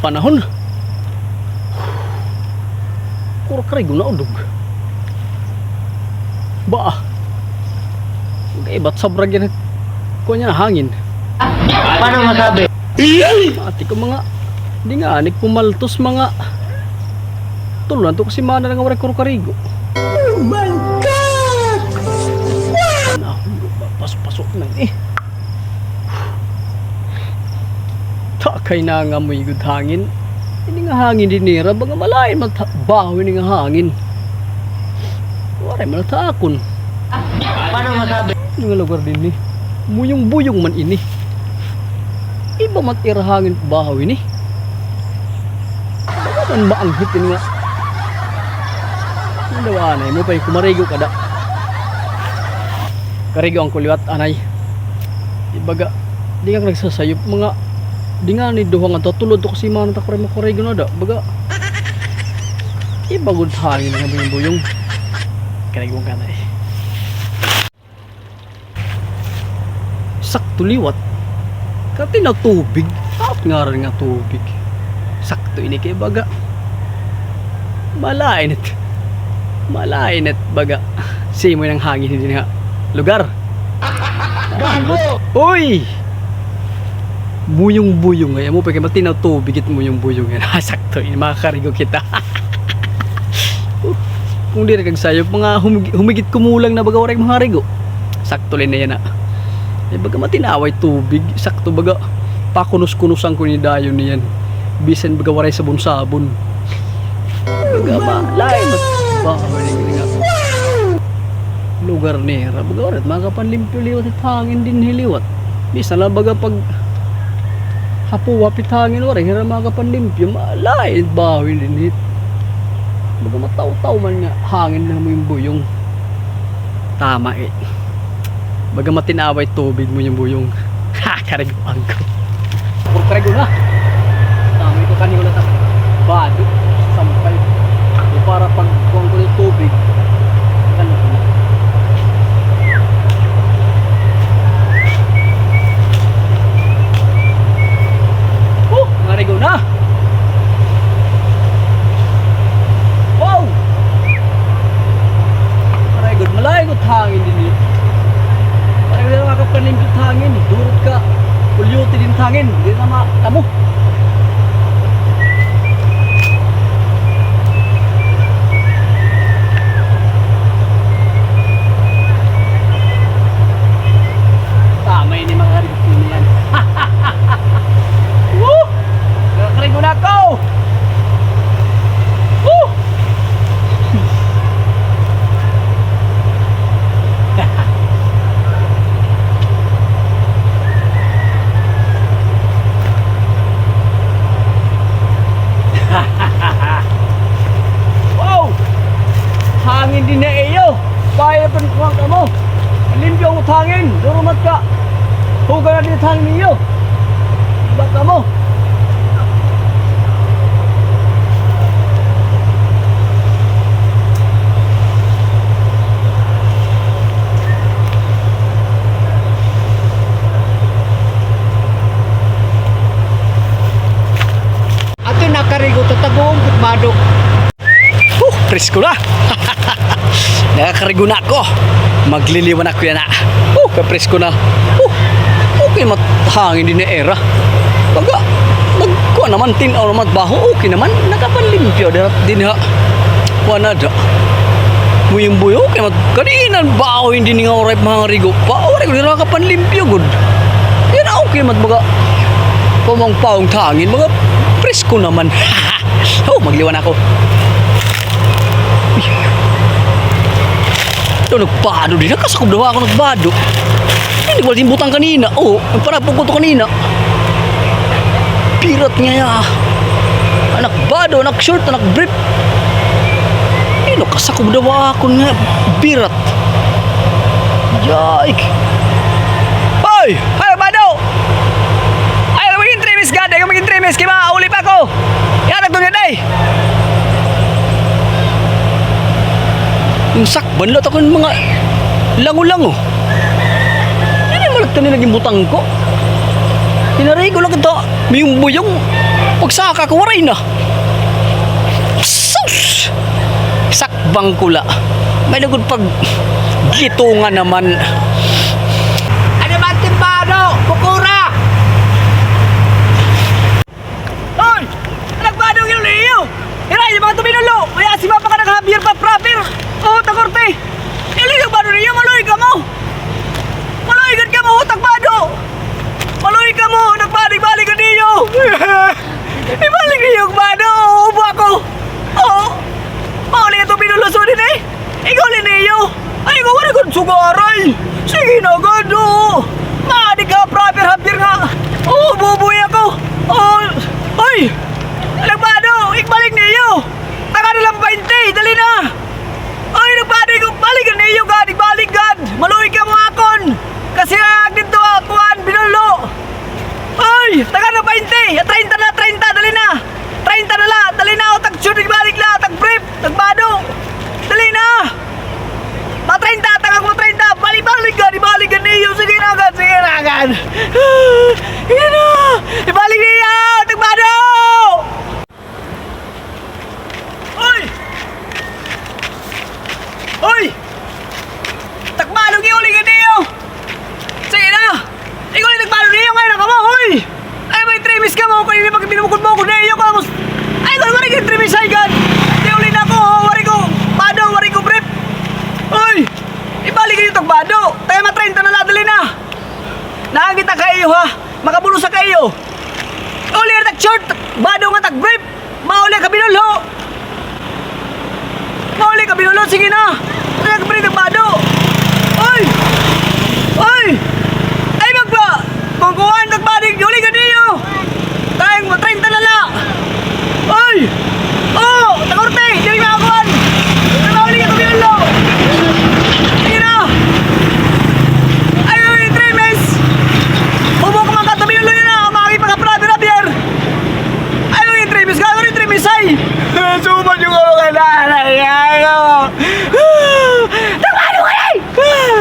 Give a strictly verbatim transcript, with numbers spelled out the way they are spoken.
Panahon. Kurkurigo na udog. Ba. Mag-ibat sa brag yan. Kuha niya na hangin. Paano masabi? Mati ko mga, di nga, anik pumaltos mga tulo na to kasi mana nga waray kurkurigo. Oh my God! Wow! Pasok-pasok na eh. Takay na nga amoy gud hangin. Ini nga hangin dinhi hira, baga malain man ta-, baho ini nga hangin. Waray man natakon. Paano masabi? Ini nga lugar dinhi. Buyong-buyong man ini. Iba man it ira hangin baho ini. Baga man maanghit ini nga. Ano daw anay mo pa, kumarigo ka da. Karigo an ko liwat, anay. Ibaga, di ka nagsasayop, mga, di nga ni duha nga to, tulo to kasi mana ta ko rin makarigo na da. Baga, iba gud hangin nga buyong-buyong. Karigo ka na eh. Sakto liwat. Kati na tubig. Out nga rin nga tubig. Sakto ini kay baga. Malain it. Malain it baga. Simoy ng hangin dinhi nga lugar. Uy! Buyong-buyong ay amo pa kay matinaw tubig it buyong-buyong yan. Sakto ini, makakarigo kita. Kung diri kag sayop, mga humig-, humigit kumulang na baga waray maharigo. Sakto lang na yan, ah. Eh, baga matinaway tubig, sakto baga pakunos-kunosan ko ni dayon niyan. Bisan baga waray sabon-sabon. Baga ma-, lain. Ba, waray nga. Lugar nira, baga waray makapanlimpyo liwat it hangin dinhi liwat. Bisan la baga pag hapuwa pit hangin, waray hira makapanlimpyo, malain baho dinhi. Baga mataw-taw man nga hangin na buyong-buyong. Tama eh. Baga matinaway tubig buyong-buyong. Ha, kariguan ko. Puro karigo na. Tama ito kanina na ta. Bado. Sampay. Di para pag kuwan ko ng tubig. Ano ko na. Oh, karigo na. Wow! Aray gud, malain gud hangin dinhi. Aray gud, makakapanlimpyo hangin. Durot ka, kulyuti din hangin. Di na ma-, tamo. Tama ini, mga karigo niyan. Woo! Nakakarigo na ako! Woo! Wow! Hangin dinhi iyo. Pahay pa kuan kamo. Limpyo an hangin. Durumat ka. Huga na dinhi hangin niyo. Iba kamo. Ato nakarigo, tataguon ko, madok. Huh, presko na. Nakakarigo na ako. Magliliwan ako yana. Huh, kapresko na. Huh, okay, mat-, hangin dinhi ira. Baga, nagkuha naman, tin-aw naman, baho, okay naman. Nakapanlimpyo, dinhi, dinhi ha. Kuha na da. Buyong-buyong, okay, mat-, kanina, baho, dinhi nga waray mahangarigo pa. Waray ko, nakapanlimpyo, gud. Yana, okay, mat-, baga, pamangpawang hangin, baga, presko naman. Oh, magliwan ako. Ito, nagbado din. Nakasakob daw ako, nagbado. Hindi ko din butang kanina. Oh, nagparapog ko to kanina. Pirat nga ya. Anak bado, anak short, anak brief. Ino, kasakob daw ako nga pirat. Yike. Hoy! Hoy, bado! Ay, maging trimis, gad. Ay, maging trimis. Kaya mauli pa ako. Yan, ito niya, day. Yung sakban, lot ako yung mga lango-lango. Hindi mo lang ito nilaging butang ko. Tinarigo lang ito. Buyong-buyong. Pagsaka ko, waray na. Sus! Sakbang ko la. May lugod pag gitungan naman. Ano man timbado? Bukura! Hoy! Nagbado ang ilo niyo! Hiray, mga tuminulo! Kaya si Papa ka nag-Javier pa proper! Oh, takorte! Ilo yung bado niyo, maluoy kamo! Maluoy gad kamo, tagbado! Maluoy kamo, nagbalik-balik gad niyo! Ibalik niyo ang bado, uubo ako! Oh! Mauli ito, pinuluso din eh! Ikaw, Lineo! Ay, ikaw, wala kang sugaray! Sige na gad, oh! Maadik ka, proper Javier nga! Oh, bubuhay ako! Oh! Hoy! Nagbado! Igbalik niyo! Taka na lang baynte! Dali na! Ay, nagbado! Balik niyo gad! Igbalik gad! Maluoy ka mga akon! Kasi, ah, dito, ah, kuan, binullo! Ay! Taka na baynte! Treinta na, treinta! Dali na! Treinta na la! Dali na! O, tag-short, igbalik la! Tag-brief! Tagbado! Dali na! Mga treinta, tangag mo treinta! Balik-balik gad! Ibalik gad niyo! Sige na gad! Sige na gad! Sige na! Ibalik niyo! Tagbado! Hoy! Hoy! Tagbado, giuli gad niyo! Sige na! Ikaw ni tagbado niyo, ngayon na kamo, hoy! Ay, may trimis kamo, kay hindi pagkabinukod mo ko, niyo, kamo. Ay, ikaw, waray kay trimis, ay, gad. Di uli na ako, ho, waray ko bado, waray ko brief. Hoy! Ibalik niyo tagbado. Tayo, mga treinta na la, dali na. Nakakita kayo, ha? Makabulos sa kayo. Uli na tag-short, bado nga tag-brief. Mauli ka binulho! Mauli ka binulho! Sige na!